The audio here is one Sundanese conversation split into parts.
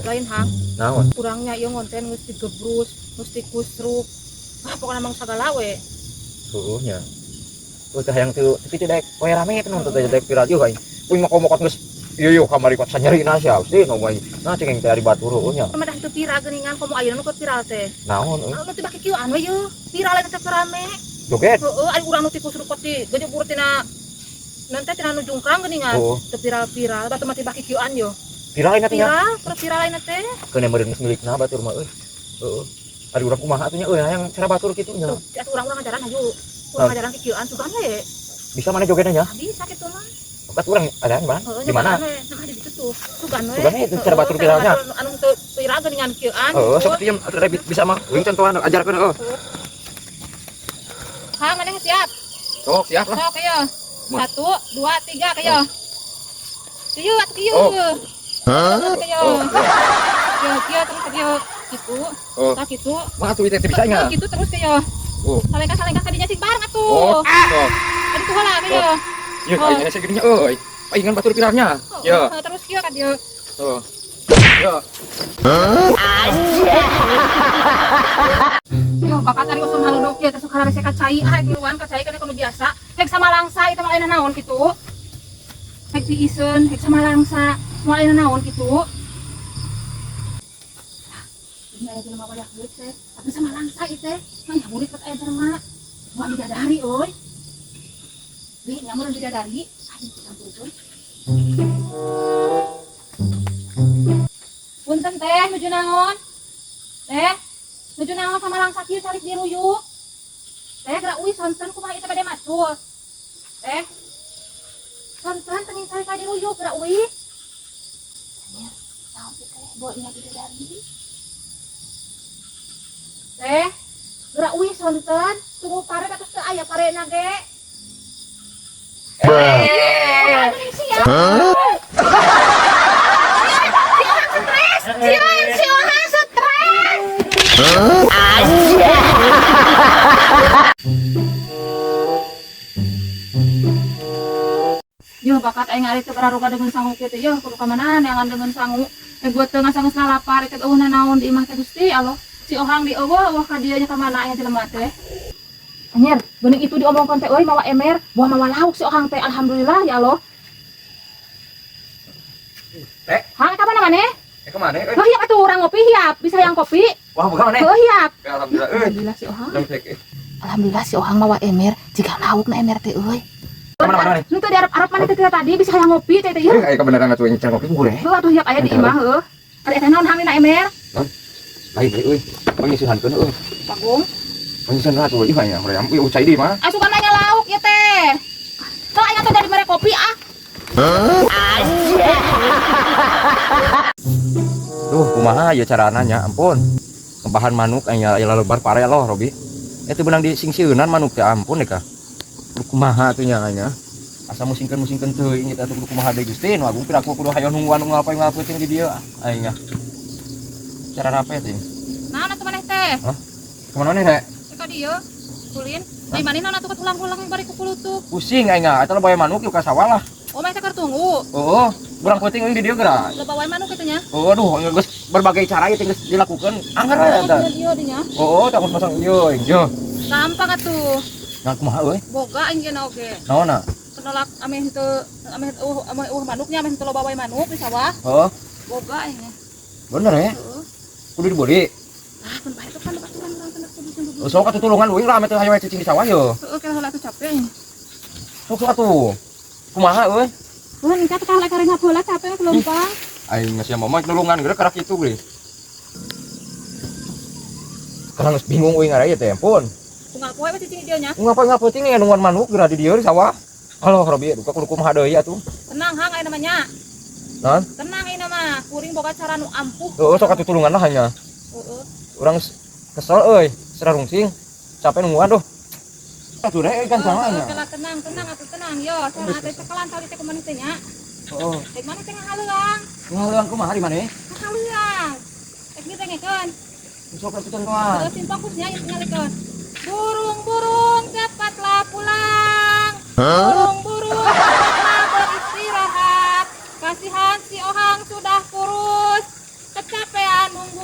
Lain, Hang. Naon? Kurangnya ieu ngonten geus digebrus, geus dikusruk. Ah, pokokna mah sagala we. Heueuh nya. Oh, teh hayang teu tapi teu daek we rame teh nonton teh daek viral ieu aing. Uing mah komo geus ieu yo kamari kuat sanyeri sia sih ngomong aing. Nah, cengeng teh ari batur heueuh nya. Mah dah teu viral geuningan, komo ayeuna nu keur viral teh. Naon euy? Anu teh baki kieu anu ye, viral eta teh rame. Joget. Heeh, ari urang nu tikusruk ti gejebur tina nanti tina nu jungkang geuningan. Heeh. Teu viral-viral, batu mah tibaki kieuan yo. Viral nya teh nya. Viral, keur viral ayeuna teh. Keun meureun geus milikna batur mah euy. Heeh. Ari urang kumaha atuh nya euy hayang cara batur kitu nya. Tuh, atuh urang-urang ngajaran hayu. Urang ngajaran kikieuan sugan we. Bisa mana jogetnya nya? Ah, bisa kitu mah. Okat urang ada di mana? Heeh, Di mana? nyobaan we. Nah, di ditu tuh. Sugan we. Sugan we, itu cara batur viralnya. Anu teu viral geuningan kieuan. Heeh, sok dieu atuh bisa mah. Uing contohan ajarkeun heueuh. Hang, maneh siap? Sok siap lah. Sok ieu. 1, 2, 3 kieu. Kieu atuh kieu. Oh. Hah? Kieu. Oh. Kieu kieu terus kieu. Kitu. Oh. Tah kitu. Mah atuh teh bisa nya. Kitu terus kieu. Oh. Salengkah-salengkah kadinya cing bareng atuh. Oh, sok. Aduh tuh heula kieu. Ieu kayaknya saya geuning euy. Paingan batur viralnya. Ya. Oh, terus kieu ka dieu. Oh. Ya. Yo, bakat tadi usum haluduk ya, terus karena ka cai, ah kiluan ka cai kan kudu biasa. Hek sama langsa itu mah ayeuna naon kitu. Hek diiseun, hek sama langsa, moal ayeuna naon kitu. Ini aya jelema banyak duit teh, tapi sama langsa ieu teh, mah nyamurit aya jelema. Wah bidadari euy. Bi nyamuran bidadari, aing campurkeun. Punten teh, nuju naon? Teh, nuju naon sama langsa kieu calik diruyuk? Teh, gerak uih sonten kumaha ieu teh bade macul. Teh. Sonten teuing calik ka diruyuk gerak uih. Anjir, naon ieu teh? Bawa nya bidadari. Teh, gerak uih sonten, tunggu pare atos teu aya parena ge. Bruh. Si orang stres. Yo bakat aing ari teu bararuga dengan sangu kieu teh. Yo kudu ka mana neangan dengan sangu. Buat teu ngasang lapar teh eueuh naon di imah teh Gusti Allah. Si ohang di eueuh eueuh ka dieu nya ka mana aya jelema teh. Anjir, geuning itu diomongkeun teh euy mawa emer, buah mawa lauk si ohang teh. Alhamdulillah ya Allah. Teh. Hang ka mana maneh? Eh kemana euy? Heuh hiap atuh urang ngopi hiap, bisa yang kopi. Wah, buka maneh. Heuh hiap. Alhamdulillah euy. Alhamdulillah si ohang. Jam cek. Alhamdulillah si ohang mawa emer, jika lauk na emer teh euy. Kemana mana maneh? Nu teu diarep-arep maneh teh tadi bisa hayang ngopi teh teh ieu. Eh, kebenaran atuh nyecal kopi gue. Heuh atuh hiap aya di imah heuh. Ada eta naon hang dina emer? Lain euy. Pangisuhankeun euy. Pagung. Pangisuhan atuh ieu nya hoream euy cai di mah. Asupan nanya lauk ieu teh. Sok aing teh dari mere kopi ah. Duh, kumaha ieu carana nya ampun. Ngebahan manuk aing aya lebar pare loh Robi. Eta beunang disingsieunan manuk teh ampun deh ka. Kudu kumaha atuh nya aing. Asa musingkeun-musingkeun teuing eta atuh kudu kumaha deui Gusti nu agung piraku kudu hayon nungguan nu ngapa ngapeuting di dieu aing nya. Cara rape teh. Naon atuh maneh teh? Hah? Kumaha maneh teh? Ka dieu. Kulin. Ai maneh naon atuh ulang-ulang bari kukulutuk. Pusing aing nya, eta bae manuk yuk ka sawah lah. Oh, maneh teh keur tunggu. Heeh, urang peuting euy di dieu geura. Loba wae manuk kitu nya. Oh, aduh, geus berbagai cara ieu teh geus dilakukeun. Angger we eta. Ieu dinya. Oh, tak masang ieu ieu. Gampang atuh. Nah, kumaha euy? Boga aing ge oge. Naonna? Penolak ameh teu ameh eueuh ameh eueuh manuknya ameh teu loba wae manuk di sawah. Heeh. Boga aing nya. Bener ya? Heeh. Kudu dibeli. Ah, pun bae tuh kan aturan urang teh kudu jeung Oh, sok atuh tulungan euy lah ameh teu hayo cicing di sawah yo. Heeh, kira heula atuh capek aing. Sok sok atuh. Kumaha euy? Wah, engka teh kalah karena bola capek kelumpang. Aing masih mama nulungan geura karak kitu geus. Karang geus bingung euy ngarai teh ampun. Unggal poe we cicing di dieu nya. Unggal poe ngapeuting nya nungguan manuk geura di dieu di sawah. Halo Robi, duka kudu kumaha deui atuh. Tenang hang aya namanya. Naon? Tenang ayeuna mah, kuring boga cara nu ampuh. Heeh, sok atuh tulungan lah hanya. Heeh. Urang kesel euy, serarungsing. Capek nungguan duh. Atuh rek kan sama nya. Heeh, tenang, tenang atuh tenang. Yo, soalna teh cekelan tali teh kumaha teh nya. Heeh. Rek maneh teh ngahaleuang. Ngahaleuang kumaha di maneh? Ngahaleuang. Rek ieu dengekeun. Sok atuh contohan. Terus fokusnya ieu tingalikeun. Burung-burung cepatlah pulang. Burung-burung cepatlah beristirahat. Kasihan si Ohang sudah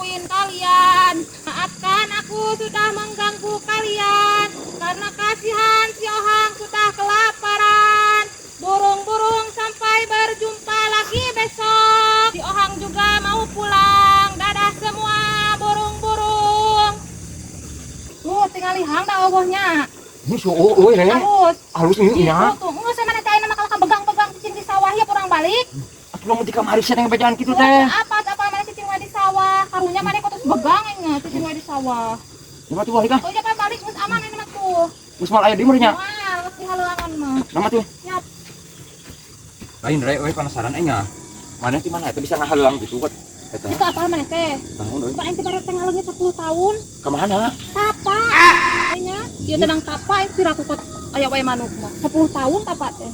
gangguin kalian. Maafkan aku sudah mengganggu kalian. Karena kasihan si Ohang sudah kelaparan. Burung-burung, sampai berjumpa lagi besok. Si Ohang juga mau pulang. Dadah semua burung-burung. Tuh, tinggal hang dah euweuhnya. Ini so euy, Re. Halus. Halus ini nya. Gitu tuh. Geus mana teh ayeuna mah kalau begang-begang cicing di sawah ya kurang balik. Atuh lamun ti kamari sia yang bejaan kitu teh. Apa apa mana cicing wae di sawah. Karunya mana kok terus begang nya cicing wae di sawah. Ya tuh balik ah. Oh iya, kan balik geus aman ini mah tuh. Geus moal aya di meureun nya. Wah, geus dihaleuangan mah. Nama tuh. Siap. Lain, Re, euy, penasaran aing ah. Mana ti mana eta bisa ngahaleuang gitu kok. Eta. Itu apa mana teh? Naon euy? Pak ente baru teh ngaleungit 10 tahun. Ka mana? Tapa. Nya, ieu tenang tapa aing piraku kot aya wae manuk mah. 10 tahun tapa teh.